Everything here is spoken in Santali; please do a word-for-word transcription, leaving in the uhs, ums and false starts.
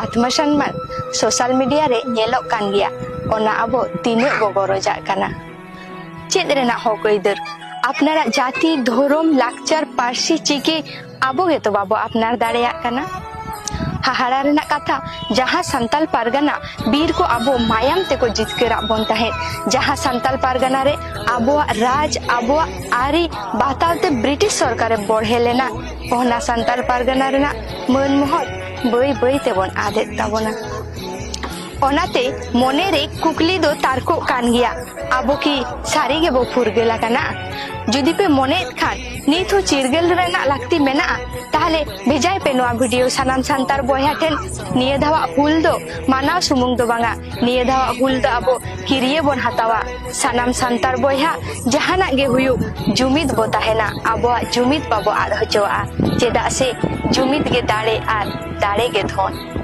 ᱟᱛᱢᱟ ᱥᱚᱱᱢᱟᱱ ᱥᱳᱥᱟᱞ ᱢᱤᱰᱤᱭᱟ ᱨᱮ ᱧᱮᱞᱚᱜ ᱠᱟᱱ ᱜᱮᱭᱟ, ᱚᱱᱟ ᱟᱵᱚ ᱛᱤᱱᱟᱹᱜ ᱵᱚ ᱜᱚᱨᱚᱡᱟᱜ ᱠᱟᱱᱟ? ᱪᱮᱫ ᱨᱮᱱᱟᱜ ᱦᱚᱠ ᱟᱹᱭᱫᱟᱹᱨ? ᱟᱯᱱᱟᱨᱟᱜ ᱡᱟᱹᱛᱤ, ᱫᱷᱚᱨᱚᱢ, ᱞᱟᱠᱪᱟᱨ, ᱯᱟᱹᱨᱥᱤ, ᱪᱤᱠᱤ ᱟᱵᱚ ᱜᱮᱛᱚ ᱵᱟᱵᱚ ᱟᱯᱱᱟᱨ ᱫᱟᱲᱮᱭᱟᱜ ᱠᱟᱱᱟ᱾ ᱦᱟᱦᱟᱲᱟ ᱨᱮᱱᱟᱜ ᱠᱟᱛᱷᱟ, ᱡᱟᱦᱟᱸ ᱥᱟᱱᱛᱟᱞ ᱯᱟᱨᱜᱟᱱᱟ ᱵᱤᱨ ᱠᱚ ᱟᱵᱚ ᱢᱟᱭᱟᱢ ᱛᱮᱠᱚ ᱡᱤᱛᱠᱟᱹᱨᱟᱜ ᱵᱚᱱ ᱛᱟᱦᱮᱸᱫ, ᱡᱟᱦᱟᱸ ᱥᱟᱱᱛᱟᱞ ᱯᱟᱨᱜᱟᱱᱟ ᱨᱮ ᱟᱵᱚᱣᱟᱜ ᱨᱟᱡᱽ, ᱟᱵᱚᱣᱟᱜ ᱟᱹᱨᱤ ᱵᱟᱛᱟᱣ ᱛᱮ ᱵᱨᱤᱴᱤᱥ ᱥᱚᱨᱠᱟᱨᱮ ᱵᱚᱲᱦᱮ ᱞᱮᱱᱟ, ᱚᱱᱟ ᱥᱟᱱᱛᱟᱞ ᱯᱟᱨᱜᱟᱱᱟ ᱨᱮᱱᱟᱜ ᱢᱟᱹᱱ ᱢᱚᱦᱚᱛ ᱵᱟᱹᱭ ᱵᱟᱹᱭ ᱛᱮᱵᱚᱱ ᱟᱫᱮᱫ ᱛᱟᱵᱚᱱᱟ᱾ ᱚᱱᱟᱛᱮ ᱢᱚᱱᱮᱨᱮ ᱠᱩᱠᱞᱤ ᱫᱚ ᱛᱟᱨᱠᱚᱜ ᱠᱟᱱ ᱜᱮᱭᱟ, ᱟᱵᱚ ᱠᱤ ᱥᱟᱹᱨᱤ ᱜᱮᱵᱚ ᱯᱷᱩᱨᱜᱟᱹᱞ ᱟᱠᱟᱱᱟ? ᱡᱩᱫᱤ ᱯᱮ ᱢᱚᱱᱮᱭᱮᱫ ᱠᱷᱟᱱ ᱱᱤᱛ ᱦᱚᱸ ᱪᱤᱨᱜᱟᱹᱞ ᱨᱮᱱᱟᱜ ᱞᱟᱹᱠᱛᱤ ᱢᱮᱱᱟᱜᱼᱟ, ᱛᱟᱦᱞᱮ ᱵᱷᱮᱡᱟᱭ ᱯᱮ ᱱᱚᱣᱟ ᱵᱷᱤᱰᱤᱭᱳ ᱥᱟᱱᱟᱢ ᱥᱟᱱᱛᱟᱲ ᱵᱚᱭᱦᱟ ᱴᱷᱮᱱ᱾ ᱱᱤᱭᱟᱹ ᱫᱷᱟᱣᱟᱜ ᱦᱩᱞ ᱫᱚ ᱢᱟᱱᱟᱣ ᱥᱩᱢᱩᱝ ᱫᱚ ᱵᱟᱝᱟ, ᱱᱤᱭᱟᱹ ᱫᱷᱟᱣᱟᱜ ᱦᱩᱞ ᱫᱚ ᱟᱵᱚ ᱠᱤᱨᱭᱟᱹ ᱵᱚᱱ ᱦᱟᱛᱟᱣᱟ᱾ ᱥᱟᱱᱟᱢ ᱥᱟᱱᱛᱟᱲ ᱵᱚᱭᱦᱟ, ᱡᱟᱦᱟᱱᱟᱜ ᱜᱮ ᱦᱩᱭᱩᱜ, ᱡᱩᱢᱤᱫ ᱵᱚ ᱛᱟᱦᱮᱱᱟ, ᱟᱵᱚᱣᱟᱜ ᱡᱩᱢᱤᱫ ᱵᱟᱵᱚ ᱟᱫ ᱦᱚᱪᱚᱣᱟᱜᱼᱟ, ᱪᱮᱫᱟᱜ ᱥᱮ ᱡᱩᱢᱤᱫ ᱜᱮ ᱫᱟᱲᱮ ᱟᱨ ᱫᱟᱲᱮ ᱜᱮ ᱫᱷᱚᱱ᱾